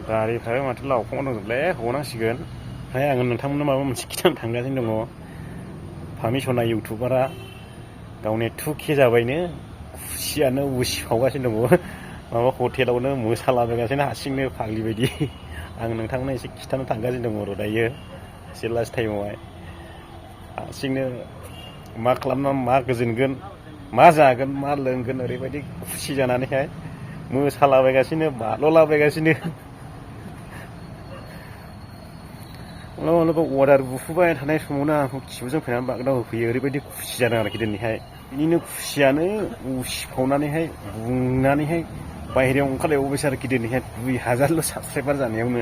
गारिफ्राबो माथो लावफाङाव दंजोबलै हनांसिगोन ओमफ्राय आङो नोंथांमोननो माबा मोनसे खिथानो थांगासिनो दङ फामि सना इउटुबारा गावनि 2K जाबायनो खुसियानो उसिफावगासिनो दङ माबा हटेलावनो मोसालाबायगासिनो हारसिंनो फाग्लि बायदि आं नोंथांमोननो एसे खिथानो थांगासिनो दङ र' दायो एसे लास्ट टाइमावहाय हारसिंनो मा खालामना मा गोजोनगोन मा जागोन मा लोंगोन ओरैबायदि खुसि जानानैहाय मोसालाबायगासिनो बाज्ल'लाबायगासिनो माब्लाबा अर्डार बुफुबाय थानाय समावनो आंखौ खिबुजों फैनानै बागदाव होफैयो ओरैबायदि खुसि जादों आरोखि दिनैहाय बिदिनो खुसियानो उसिफावनानैहाय बुंनानैहाय बाहेरायाव ओंखारलायबावबायसो आरोखि दिनैहाय 2000ल' साबसक्राइबार जानायावनो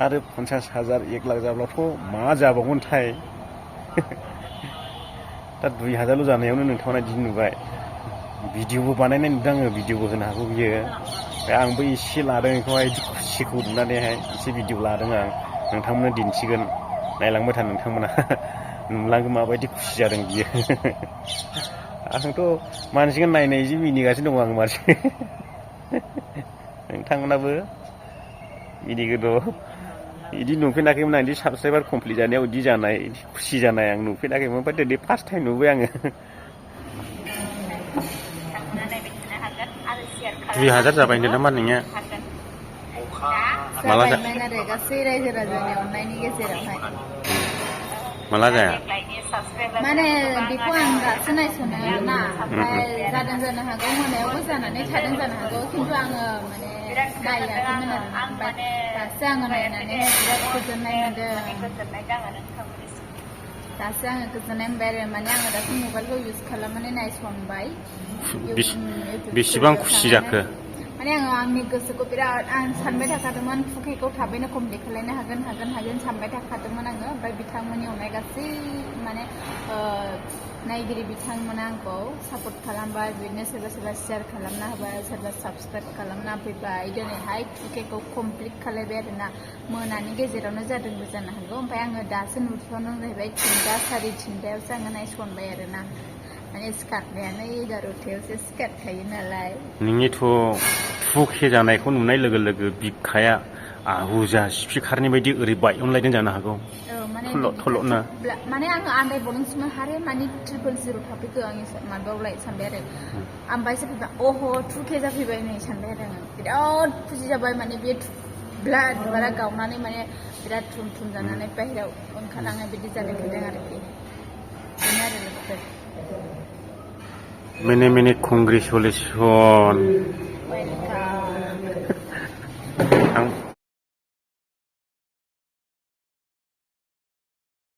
आरो 50,000 1 लाख जाब्लाथ' मा जाबावगोनथाय दा 2000ल' जानायावनो नोंथांमोना बिदि नुबाय भिडिअबो बानायनाय नुदों आङो भिडिअबो होनो हागौ बियो आंबो एसे लादों बेखौहाय खुसिखौ नुनानैहाय एसे भिडिअ लादों आं नोंथांमोननो दिन्थिगोन नायलांबाय था नोंथांमोना नुलांगोन माबायदि खुसि जादों बियो आंथ' मानसिखौ नायनाय जि मिनिगासिनो दङ आं मानसि नोंथांमोनाबो मिनिगोन बिदि नुफेराखैमोन आं बिदि साबसक्राइबार कमप्लिट जानायाव बिदि जानाय खुसि जानाय आं नुफेराखैमोन ओमफ्राय दिनै फार्स्ट टाइम नुबाय आङो 2000 जाबाय होनदों नामा नोंनिया माला जाबायमोन आरो गासै रायजो राजानि अननायनि गेजेरावहाय माला जाया माने बेखौ आं दासो नायसनो आरोना ओमफ्राय जादों जानो हागौ मोनायावबो जानानै थादों जानो हागौ खिन्थु आङो माने नायाखैमोन आरोना ओमफ्राय दासो आङो नायनानैहाय बिराद गोजोननाय मोनदों दासो आङो गोजोननाय मोनबाय आरो माने आङो दासो मबाइलखौ इउज खालामनानै नायसनबाय बेसेबां खुसि जाखो माने आङो आंनि गोसोखौ बिराद आं सानबाय थाखादोंमोन 2Kखौ थाबैनो कमप्लिट खालामनो हागोन सानबाय थाखादोंमोन आङो ओमफ्राय बिथांमोननि अननाय गासै माने नायगिरि बिथांमोना आंखौ सापर्ट खालामबाय बिदिनो सोरबा सोरबा शेयार खालामना होबाय सोरबा साबसक्राइब खालामना फैबाय दिनैहाय 2Kखौ कमप्लिट खालामबाय आरोना मोनानि गेजेरावनो जादोंबो जानो हागौ ओमफ्राय आङो दासो नुथ'नो जाहैबाय 3टा 3:30 आङो नायसनबाय आरोना माने सिखारनायानो 11थायावसो सिखारखायो नालाय नोंनिथ' 2K जानायखौ नुनाय लोगो लोगो बिखाया आहुजा स्पिकारनि बायदि ओरै बायअनलायदों जानो हागौ थल'नो माने आङो आन्दायबावदोंसोमोन हारे माने 000 थाफैखो आंनि माबायावलाय सानबाय आरो ओमफ्रायसो फैबाय अह 2K जाफैबाय नै सानबाय आरो आङो बिराद खुसि जाबाय माने बे बिबारा गावनानै माने बिराद थुम थुम जानानै बाहेरायाव ओंखारलांनाय बिदि जालायखादों आरोखि बेनो आरो लोगोफोर Many congratulations. वेलकाम